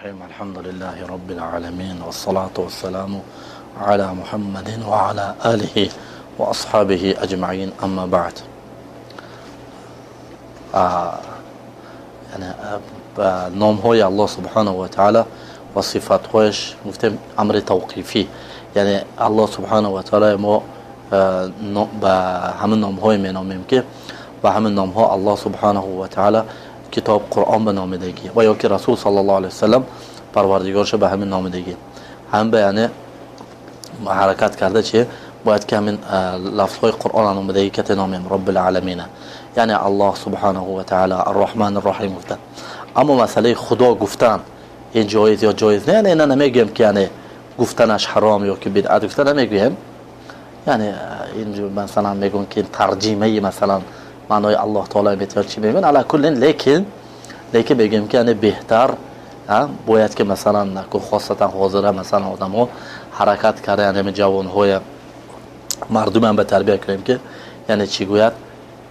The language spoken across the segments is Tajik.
الرحيم. الحمد لله رب العالمين، والصلاة والسلام على محمد وعلى آله وأصحابه أجمعين، أما بعد. Яъне номҳои Аллоҳ субҳанаҳу ва таъала ва сифатҳояш гуфтем, амри тавқифӣ, яъне Аллоҳ субҳанаҳу ва таъала мо ба ҳамин номҳое меномем, ки ба ҳамин номҳо Аллоҳ субҳанаҳу ва таъала китоб Қуръон ба номидагӣ ва ё ки Расул саллаллоҳу алайҳи васаллам Парвардигорша ба ҳамин номидагӣ. Ҳам ба яъне ҳаракат карда чи бояд ки ҳамин лафзҳои Қуръон номидагӣ кате номем Роббил-оламина, яъне Аллоҳ субҳанаҳу ва таъала, Арраҳман Арраҳим гуфтан. Аммо масъалаи Худо гуфтан ин ҷоиз ё ҷоиз не, яъне ина намегӯем, ки яъне гуфтанаш ҳаром ё ки бидъат гуфта намегӯем. Яъне ин масалан мегӯем, ки тарҷимаи масалан маънои Аллоҳ таоло метавад чӣ мегӯян. Ала куллин, лекин мегӯем, ки яъне беҳтар бояд ки масалан хосатан ҳозира масалан одамҳо ҳаракат карда, яъне ҷавонҳоя мардумам ба тарбия кунем, ки яъне чӣ гӯяд?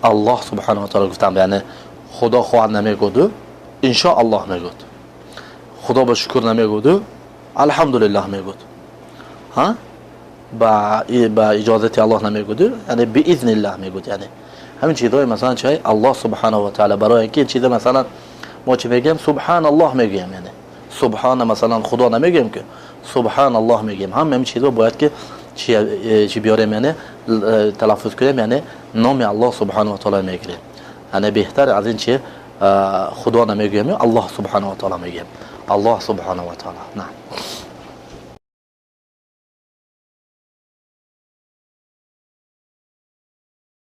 Аллоҳ субҳанаҳу ва таъала гуфтам, яъне Худо хоҳад намегӯду, иншо Аллоҳ мегӯд, Худо ба шукр намегӯду, алҳамдулиллаҳ мегӯд, ба иҷозати Аллоҳ намегӯду, яъне биизниллаҳ мегӯд. Яъне ҳамин чизҳои масалан чай Аллоҳ субҳанаҳу ва таъала, барои ин ки ин чиза масалан мо чӣ мегӯем? Субҳаналлоҳ мегӯем, яъне субҳана масалан Худо намегӯем, ки субҳаналлоҳ мегӯем. Ҳама ҳамин чизҳо бояд ки чӣ биёрем, яъне талаффуз кунем, яъне номи Аллоҳ субҳанаҳу ва таъала мегирем. Яъне беҳтар аз ин чи Худо намегӯем, Аллоҳ субҳанаҳу ва таъала мегӯем, Аллоҳ субҳанаҳу ва таъала. Наам.